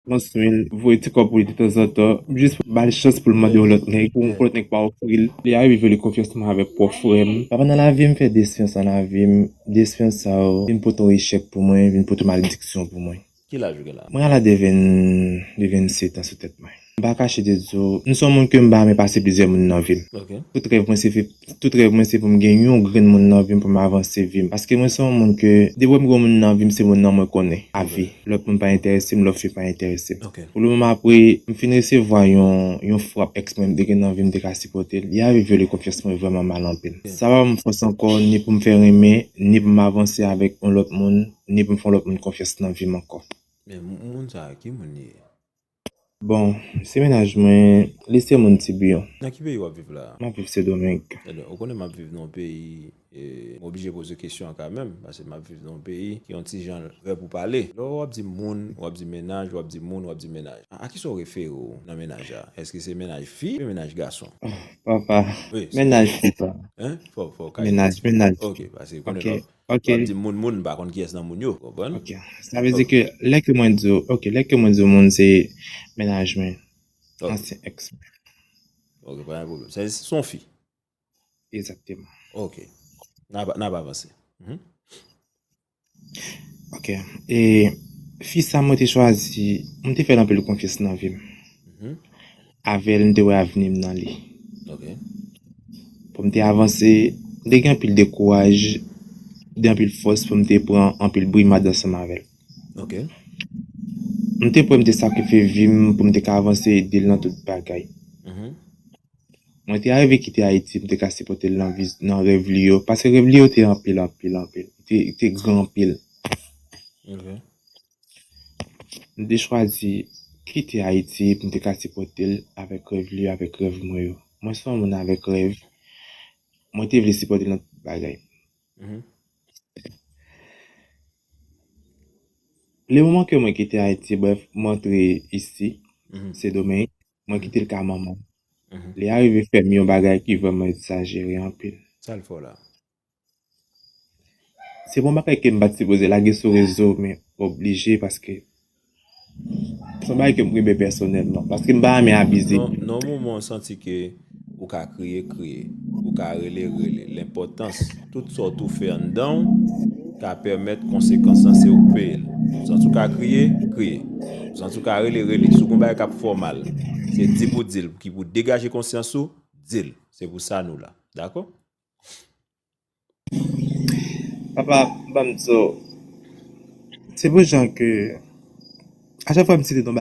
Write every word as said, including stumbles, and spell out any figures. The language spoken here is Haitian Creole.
pran swen l, voye ti kòb pou li detanzantan, jis pou ba l chans pou l mande yon lòt nèg, pou yon lòt nèg pa ofri l. Li arive vyole konfyans mwen avèk pwòp frè m. Papa, nan lavi m fè de eksperyans nan lavi m, de eksperyans sa yo vin pote yon echèk pou mwen, vin pote malediksyon pou mwen. Ki laj ou gen la? Mwen la de ven, de vennset an sou tèt mwen. M pa kache de di w, m se yon moun ke m pa renmen pase plizyè moun nan vi m. Ok. Tout rèv mwen se, tout rèv mwen se pou m gen yon grenn moun nan vi m pou m avanse vi m. Paske mwen se yon moun ke, depi m gen yon moun nan vi m, se moun nan mwen konnen. Avi. Lòt moun pa enterese m, lòt fi pa enterese m. Ok. Pou le moman apre, m fin resevwa yon, yon frap èks mwen m te gen nan vi m te ka sipòte l. Li arive vyole konfyans mwen vrèman mal anpil. Ok. Sa pa ban m fòs ankò, ni pou m fè renmen, ni pou m avanse avèk yon lòt moun, ni pou m fè yon lòt moun konfyans nan vi m ankò. Men moun sa a, ki moun li ye? Bon, se mennaj mwen, li se moun Tibiyon. Nan ki peyi w ap viv la? M ap viv Sendomeng. Ebyen, ou konnen m ap viv nan yon peyi, e, m oblije poze kesyon an kanmenm, paske m ap viv nan yon peyi ki yon ti jan rè pou pale. Lè w ap di moun, w ap di mennaj, w ap di moun, w ap di mennaj. A, a kisa w refere w nan mennaj la? Èske se mennaj fi oubyen mennaj gason? Papa, wi, se mennaj, papa. Hein? Fò, fò, kay. Mennaj, mennaj. Ok, paske konnen lè Ok. W ap di moun, moun, m pa konn kiyès nan moun yo, konprann? Ok. Sa vle di ke lè ke mwen di w, ok, lè ke mwen di w moun se mennaj mwen, ansyen èks mwen. Ok, pa gen pwoblèm. Se, se yon fi? Egzakteman. Ok. N ap, n ap avanse. Mhm. Ok. E fi sa mwen te chwazi, mwen te fè l anpil konfyans nan vi m. Mhm. Avè l, m te wè avni m nan li. Ok. Pou m te avanse, m te gen anpil dekouraj, de anpil fòs pou m te pran anpil brimad ansanm avè l. Ok. M te prè m te sakrifye vi m pou m te ka avanse ede l nan tout bagay. Mhm. Mwen te arive kite Ayiti, m te ka sipòte l nan viz-, nan rèv li yo, paske rèv li yo te anpil, anpil, anpil. Te, te gran anpil. Ok. M te chwazi kite Ayiti pou m te ka sipòte l avèk rèv li yo, avèk rèv mwen yo. Mwen se yon moun avèk rèv. Mwen te vle sipòte l nan tout bagay. Mhm. Le moman ke mwen kite Ayiti, brèf, mwen antre isi, Mhm. Sendomeng, mwen Mhm. kite l ka manman m. Mhm. Li arive fè m yon bagay ki vrèman egzajere anpil. Sa l fè w la? Se bon bagay ke m pa t sipoze lage sou rezo, men oblije paske se yon bagay ke m renmen pèsonèlman. Paske m pa renmen abize. Non, nan moman w santi ke ou ka kriye, kriye. Ou ka rele, rele. Lenpòtans, tout sa w tou fè anndan w ka pèmèt konsekans lan se ou k peye l. Ou santi w ka kriye, kriye. Ou santi w ka rele, rele. Si w gen yon bagay k ap fè w mal, se di pou di l, ki pou degaje konsyans ou, di l. Se pou sa nou la. Dakò? Papa, ban m di w, se pou jan ke, a chak fwa m site non